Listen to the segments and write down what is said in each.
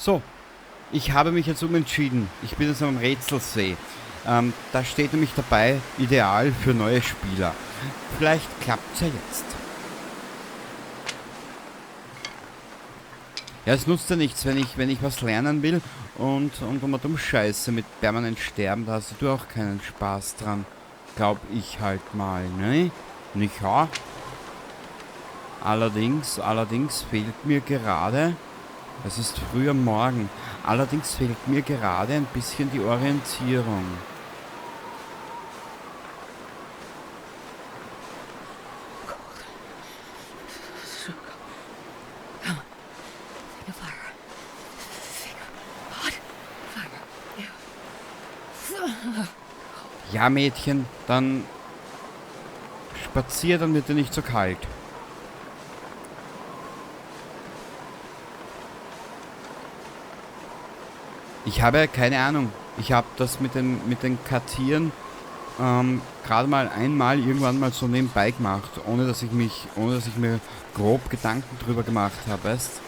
So, ich habe mich jetzt umentschieden. Ich bin jetzt am Rätselsee. Da steht nämlich dabei, ideal für neue Spieler. Vielleicht klappt's ja jetzt. Ja, es nutzt ja nichts, wenn ich was lernen will und immer dumm Scheiße mit permanent sterben, da hast du auch keinen Spaß dran. Glaub ich halt mal, ne? Nicht wahr? Allerdings fehlt mir gerade, es ist früh am Morgen, allerdings fehlt mir gerade ein bisschen die Orientierung. Ja, Mädchen, dann spazier, dann wird dir nicht so kalt. Ich habe keine Ahnung. Ich habe das mit den Kartieren gerade mal einmal irgendwann mal so nebenbei gemacht, ohne dass ich mir grob Gedanken drüber gemacht habe, weißt?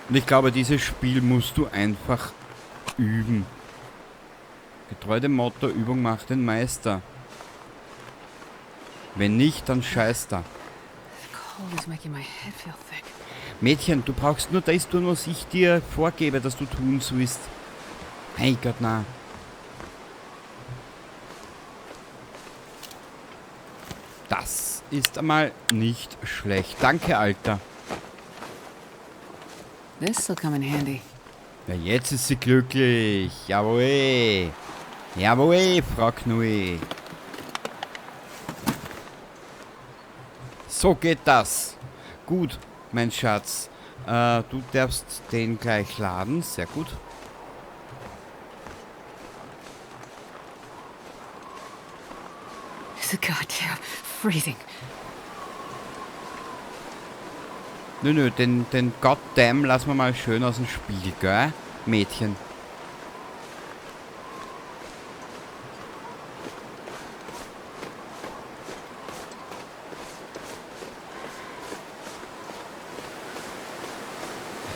Und ich glaube, dieses Spiel musst du einfach üben. Getreu dem Motto, Übung macht den Meister. Wenn nicht, dann scheiß da. Mädchen, du brauchst nur das tun, was ich dir vorgebe, dass du tun sollst. Hey Gott, na. Das ist einmal nicht schlecht. Danke, Alter. This'll come in handy. Ja, jetzt ist sie glücklich. Jawohl. Jawohl, Frau Knui. So geht das. Gut, mein Schatz. Du darfst den gleich laden. Sehr gut. It's goddamn freezing. Nö, nö, den Goddamn lassen wir mal schön aus dem Spiel, gell? Mädchen.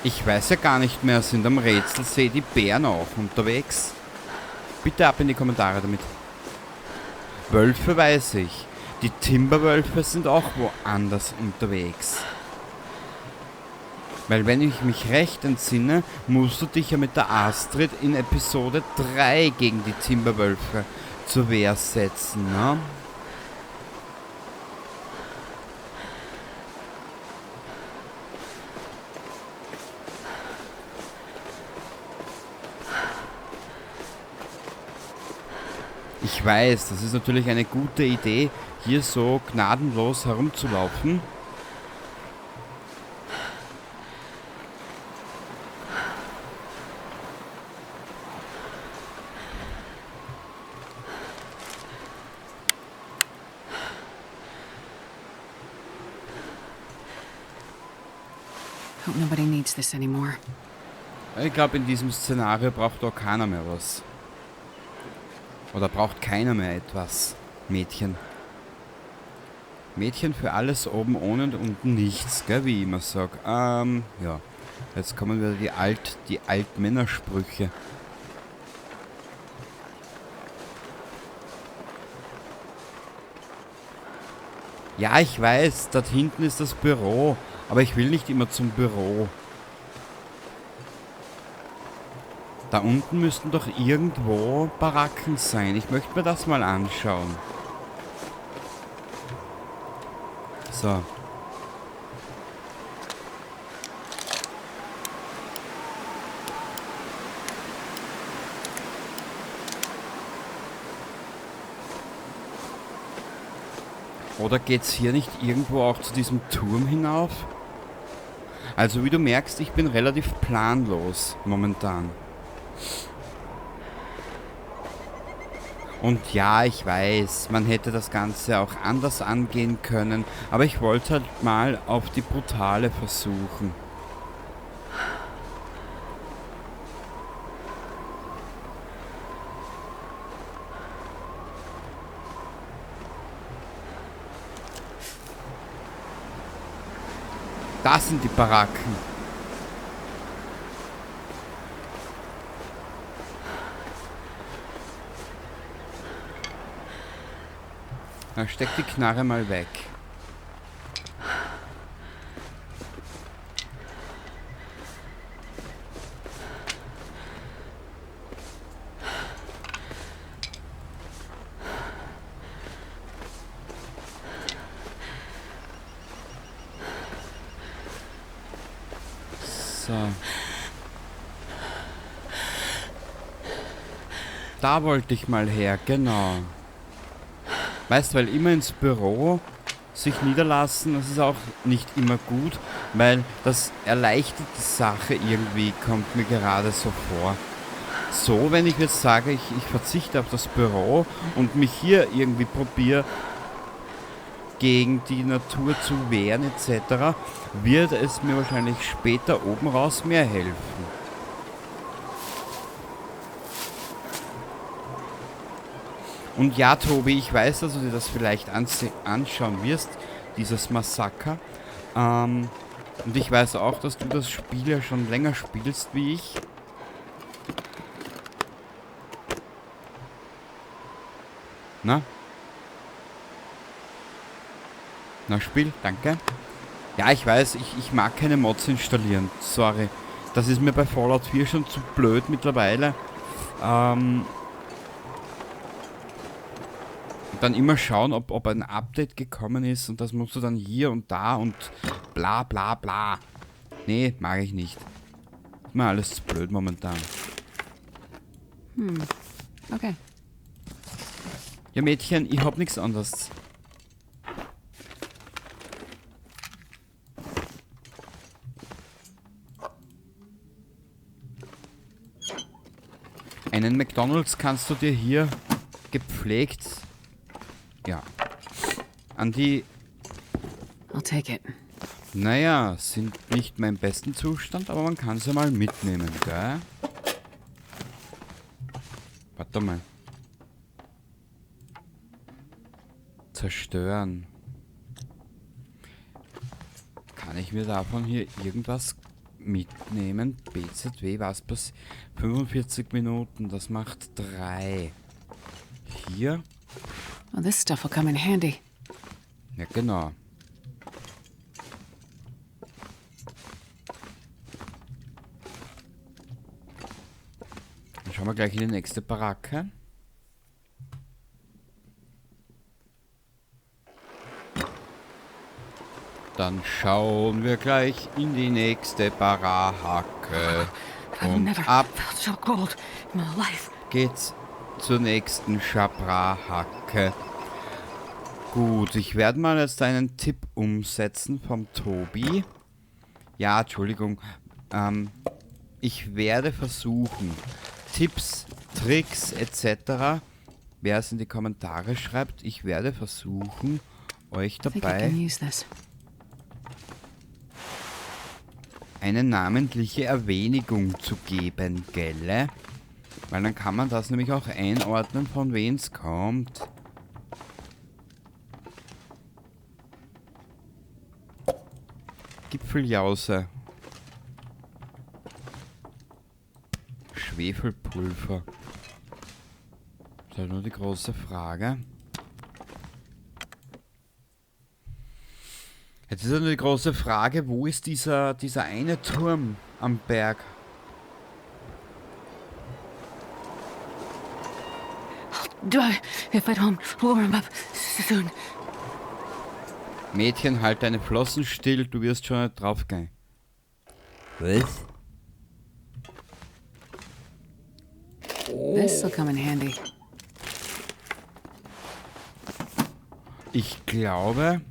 Ich weiß ja gar nicht mehr, sind am Rätselsee die Bären auch unterwegs? Bitte ab in die Kommentare damit. Wölfe weiß ich. Die Timberwölfe sind auch woanders unterwegs. Weil wenn ich mich recht entsinne, musst du dich ja mit der Astrid in Episode 3 gegen die Timberwölfe zur Wehr setzen, ne? Ich weiß, das ist natürlich eine gute Idee, hier so gnadenlos herumzulaufen. Hope nobody needs this anymore. Ich glaub, in diesem Szenario braucht auch keiner mehr was. Oder braucht keiner mehr etwas, Mädchen. Mädchen für alles oben ohne und unten nichts, gell, wie ich immer sag. Ja. Jetzt kommen wieder die Altmännersprüche. Ja, ich weiß, dort hinten ist das Büro. Aber ich will nicht immer zum Büro. Da unten müssten doch irgendwo Baracken sein. Ich möchte mir das mal anschauen. So. Oder geht's hier nicht irgendwo auch zu diesem Turm hinauf? Also wie du merkst, ich bin relativ planlos momentan. Und ja, ich weiß, man hätte das Ganze auch anders angehen können, aber ich wollte halt mal auf die Brutale versuchen. Das sind die Baracken. Na, steck die Knarre mal weg. So. Da wollte ich mal her, genau. Weißt, weil immer ins Büro sich niederlassen, das ist auch nicht immer gut, weil das erleichtert die Sache irgendwie, kommt mir gerade so vor. So, wenn ich jetzt sage, ich verzichte auf das Büro und mich hier irgendwie probiere, gegen die Natur zu wehren et cetera, wird es mir wahrscheinlich später oben raus mehr helfen. Und ja, Tobi, ich weiß, dass du dir das vielleicht anschauen wirst, dieses Massaker. Und ich weiß auch, dass du das Spiel ja schon länger spielst wie ich. Na? Na, Spiel, danke. Ja, ich weiß, ich mag keine Mods installieren. Sorry. Das ist mir bei Fallout 4 schon zu blöd mittlerweile. Dann immer schauen, ob ein Update gekommen ist und das musst du dann hier und da und bla bla bla. Nee, mag ich nicht. Ist mir alles zu blöd momentan. Okay. Ja, Mädchen, ich hab nix anderes. Einen McDonald's kannst du dir hier gepflegt, ja, an die I'll take it. Naja, sind nicht mein besten Zustand, aber man kann sie mal mitnehmen, gell? Warte mal. Zerstören. Kann ich mir davon hier irgendwas mitnehmen? BZW, was passiert? 45 Minuten, das macht 3. Hier. Well, this stuff will come in handy. Ja, genau. Dann schauen wir gleich in die nächste Baracke. Dann schauen wir gleich in die nächste Baracke. I've Und never ab felt so cold in my life. geht's zur nächsten Schabracke. Gut, ich werde mal jetzt einen Tipp umsetzen vom Tobi. Ja, Entschuldigung. Ich werde versuchen, Tipps, Tricks et cetera, wer es in die Kommentare schreibt, ich werde versuchen, euch I think I dabei can use this. eine namentliche Erwähnung zu geben, gelle? Weil dann kann man das nämlich auch einordnen, von wem's kommt. Gipfeljause. Schwefelpulver. Das ist halt nur die große Frage. Jetzt ist ja nur die große Frage, wo ist dieser eine Turm am Berg? Do I, if I don't warm up soon. Mädchen, halt deine Flossen still, du wirst schon nicht draufgehen. Was? This will come in handy. Ich glaube...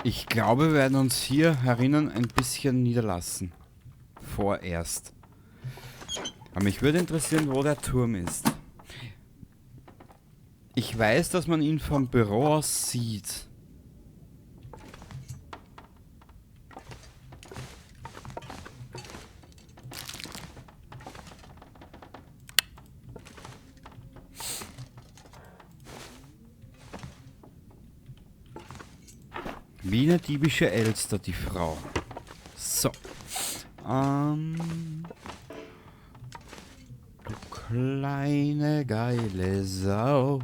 Ich glaube, wir werden uns hier herinnen ein bisschen niederlassen. Vorerst. Aber mich würde interessieren, wo der Turm ist. Ich weiß, dass man ihn vom Büro aus sieht. Wie eine diebische Elster, die Frau. So. Du kleine geile Sau.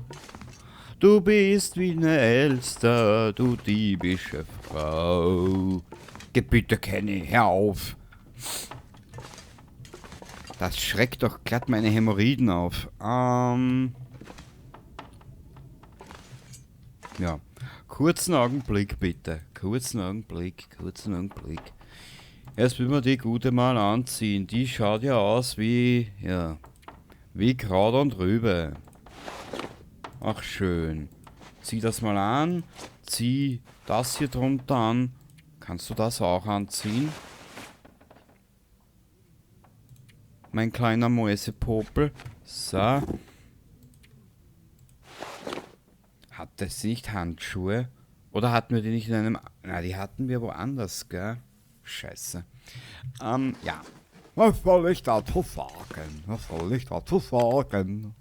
Du bist wie eine Elster, du diebische Frau. Geh bitte, Kenny, hör auf. Das schreckt doch glatt meine Hämorrhoiden auf. Ja. Kurzen Augenblick bitte. Kurzen Augenblick, kurzen Augenblick. Erst will man die gute mal anziehen. Die schaut ja aus wie, ja, wie Kraut und Rübe. Ach schön. Zieh das mal an. Zieh das hier drunter an. Kannst du das auch anziehen? Mein kleiner Mäusepopel. So. Hat das nicht Handschuhe? Oder hatten wir die nicht in einem... Na, die hatten wir woanders, gell? Scheiße. Ja. Was soll ich dazu sagen? Was soll ich dazu sagen?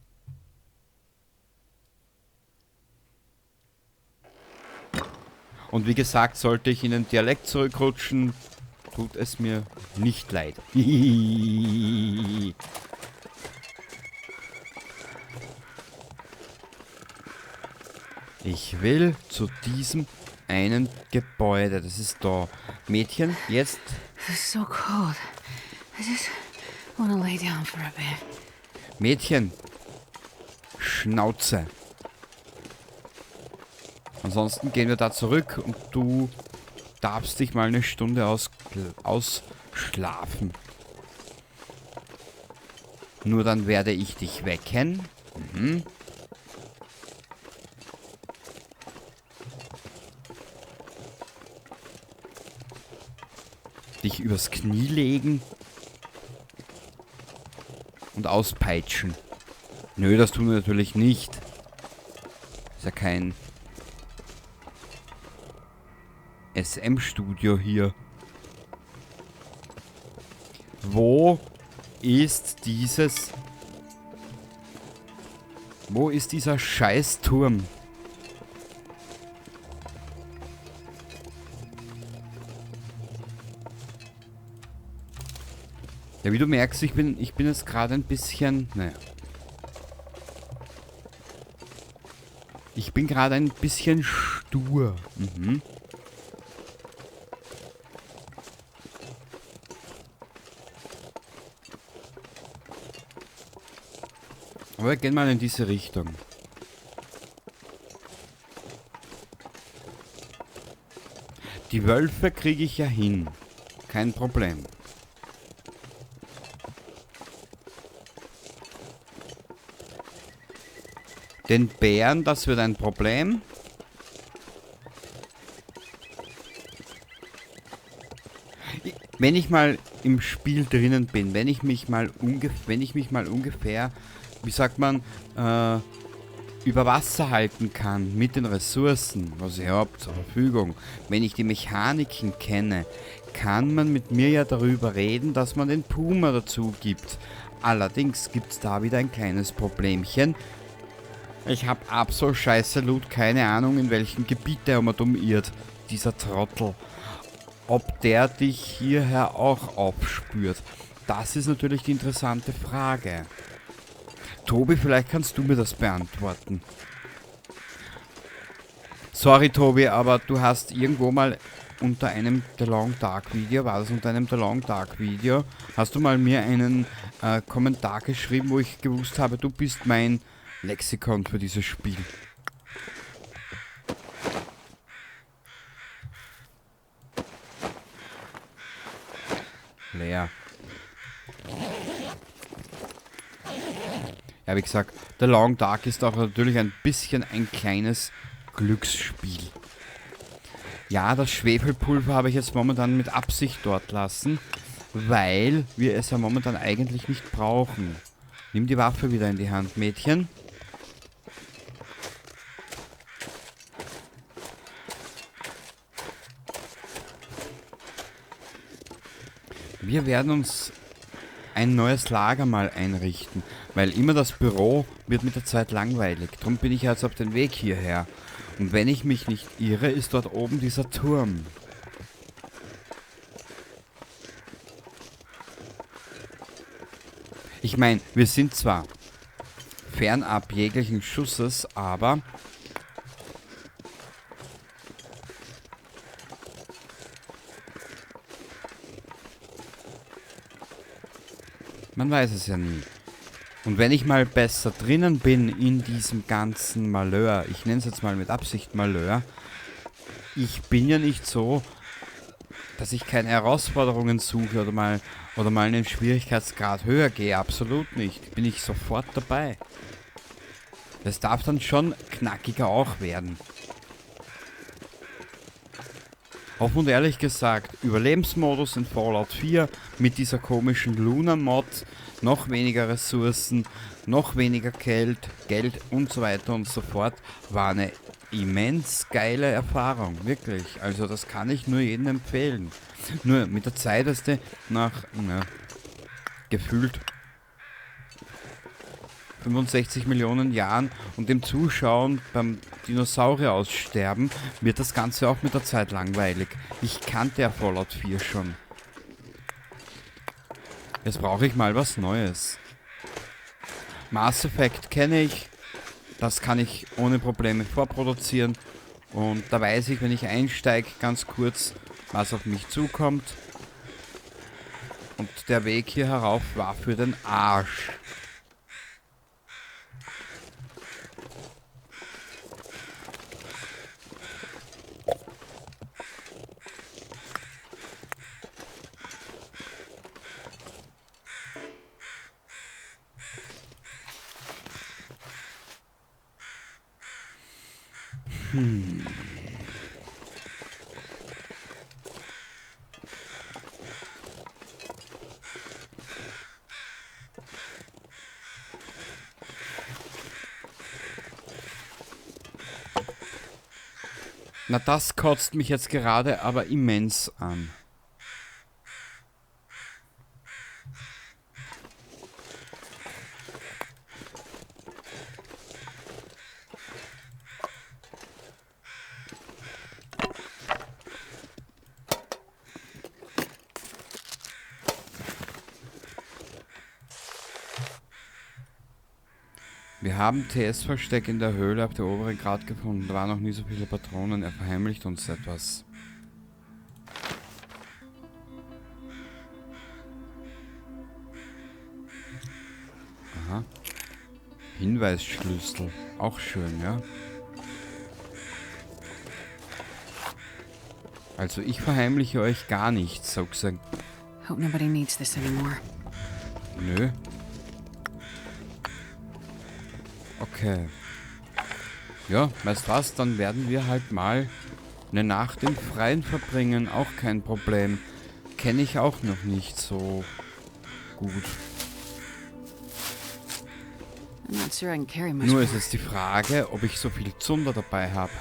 Und wie gesagt, sollte ich in den Dialekt zurückrutschen, tut es mir nicht leid. Ich will zu diesem einen Gebäude. Das ist da. Mädchen, jetzt. This is so cold. I just wanna lay down for a bit. Mädchen. Schnauze. Ansonsten gehen wir da zurück und du darfst dich mal eine Stunde ausschlafen. Nur dann werde ich dich wecken. Dich übers Knie legen und auspeitschen. Nö, das tun wir natürlich nicht. Ist ja kein SM-Studio hier. Wo ist dieses... Wo ist dieser Scheißturm? Ja, wie du merkst, ich bin jetzt gerade ein bisschen... Naja. Ich bin gerade ein bisschen stur. Aber wir gehen mal in diese Richtung. Die Wölfe kriege ich ja hin. Kein Problem. Den Bären, das wird ein Problem. Wenn ich mal im Spiel drinnen bin, wenn ich mich mal wenn ich mich mal ungefähr, wie sagt man, über Wasser halten kann mit den Ressourcen, was ich hab zur Verfügung, wenn ich die Mechaniken kenne, kann man mit mir ja darüber reden, dass man den Puma dazu gibt. Allerdings gibt's da wieder ein kleines Problemchen. Ich hab absolut scheiße Loot, keine Ahnung, in welchem Gebiet der immer dumm irrt, dieser Trottel. Ob der dich hierher auch aufspürt, das ist natürlich die interessante Frage. Tobi, vielleicht kannst du mir das beantworten. Sorry, Tobi, aber du hast irgendwo mal unter einem The Long Dark Video, war das unter einem The Long Dark Video, hast du mal mir einen Kommentar geschrieben, wo ich gewusst habe, du bist mein Lexikon für dieses Spiel. Leer. Ja, wie gesagt, The Long Dark ist auch natürlich ein bisschen ein kleines Glücksspiel. Ja, das Schwefelpulver habe ich jetzt momentan mit Absicht dort lassen, weil wir es ja momentan eigentlich nicht brauchen. Nimm die Waffe wieder in die Hand, Mädchen. Wir werden uns ein neues Lager mal einrichten, weil immer das Büro wird mit der Zeit langweilig. Drum bin ich jetzt auf den Weg hierher. Und wenn ich mich nicht irre, ist dort oben dieser Turm. Ich meine, wir sind zwar fernab jeglichen Schusses, aber man weiß es ja nie. Und wenn ich mal besser drinnen bin in diesem ganzen Malheur, ich nenne es jetzt mal mit Absicht Malheur, ich bin ja nicht so, dass ich keine Herausforderungen suche oder mal einen Schwierigkeitsgrad höher gehe, absolut nicht. Bin ich sofort dabei. Das darf dann schon knackiger auch werden. Offen und ehrlich gesagt, Überlebensmodus in Fallout 4 mit dieser komischen Luna-Mod, noch weniger Ressourcen, noch weniger Geld und so weiter und so fort, war eine immens geile Erfahrung, wirklich. Also das kann ich nur jedem empfehlen. Nur mit der Zeit, dass du nach, na, gefühlt 65 Millionen Jahren und dem Zuschauen beim Dinosaurier aussterben, wird das Ganze auch mit der Zeit langweilig. Ich kannte ja Fallout 4 schon. Jetzt brauche ich mal was Neues. Mass Effect kenne ich. Das kann ich ohne Probleme vorproduzieren. Und da weiß ich, wenn ich einsteige, ganz kurz, was auf mich zukommt. Und der Weg hier herauf war für den Arsch. Na, das kotzt mich jetzt gerade aber immens an. Wir haben TS-Versteck in der Höhle auf der oberen Grat gefunden. Da waren noch nie so viele Patronen. Er verheimlicht uns etwas. Aha. Hinweisschlüssel. Auch schön, ja. Also ich verheimliche euch gar nichts, so gesagt. Hope nobody needs this anymore. Nö. Okay. Ja, weißt was, dann werden wir halt mal eine Nacht im Freien verbringen. Auch kein Problem. Kenne ich auch noch nicht so gut. Nur ist jetzt die Frage, ob ich so viel Zunder dabei habe.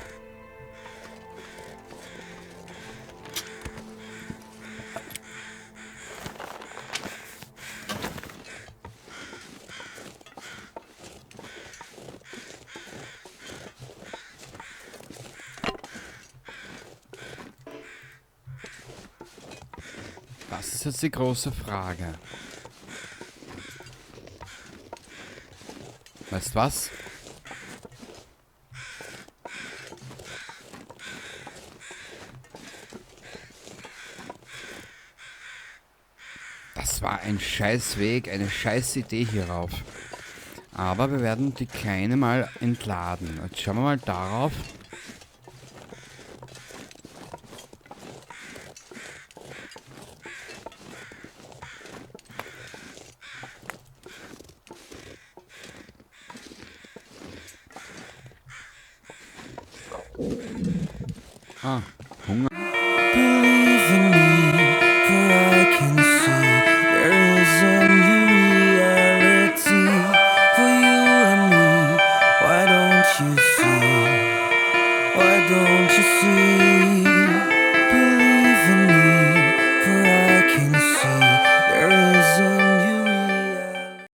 Das ist jetzt die große Frage. Weißt was? Das war ein Scheißweg, eine Scheißidee hierauf. Aber wir werden die Kleine mal entladen. Jetzt schauen wir mal darauf. Ah.